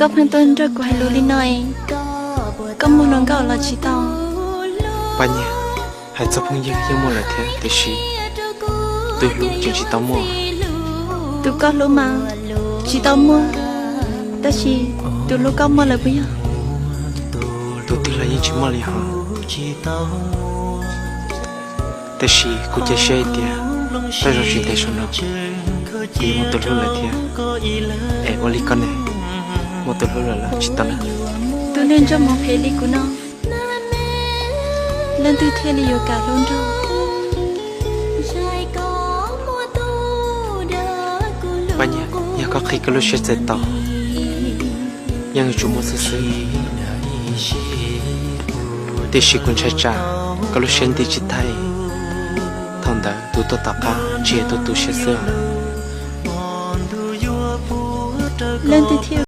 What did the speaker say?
Koj pheej tuaj nrog kuv hais lus li no es koj muaj hluas nkauj los tsis tau? Paj Nyiag, hais txog phooj ywg yeej muaj lawm thiab, tiam sis tus hlub tseem tsis tau muaj. Tus koj hlub mas tsis tau muaj, tab sis tus hlub koj muaj lawm puas yog? Tus twg los yeej tsis muaj li hos. Tab sis kuv cia siab hais tias tej zaum tsis ntev saum no kuv yuav muaj tus hlub lawm thiab. Es ua li koj ne, muaj tus hlub lawm los tsis tau na? Tus neeg ntsej muag phem li kuv no, leej twg thiaj li yuav kam hlub nrog? Paj Nyiag, yog koj qhia koj lub siab txais tos, yeej yuav tsum muaj xwb xwb. Tiam sis kuv ntshai tsam koj lub siab nti tsis tau, thaum ntawd tus tuaj tom qab tsis yog tus tu siab xwb. Leej twg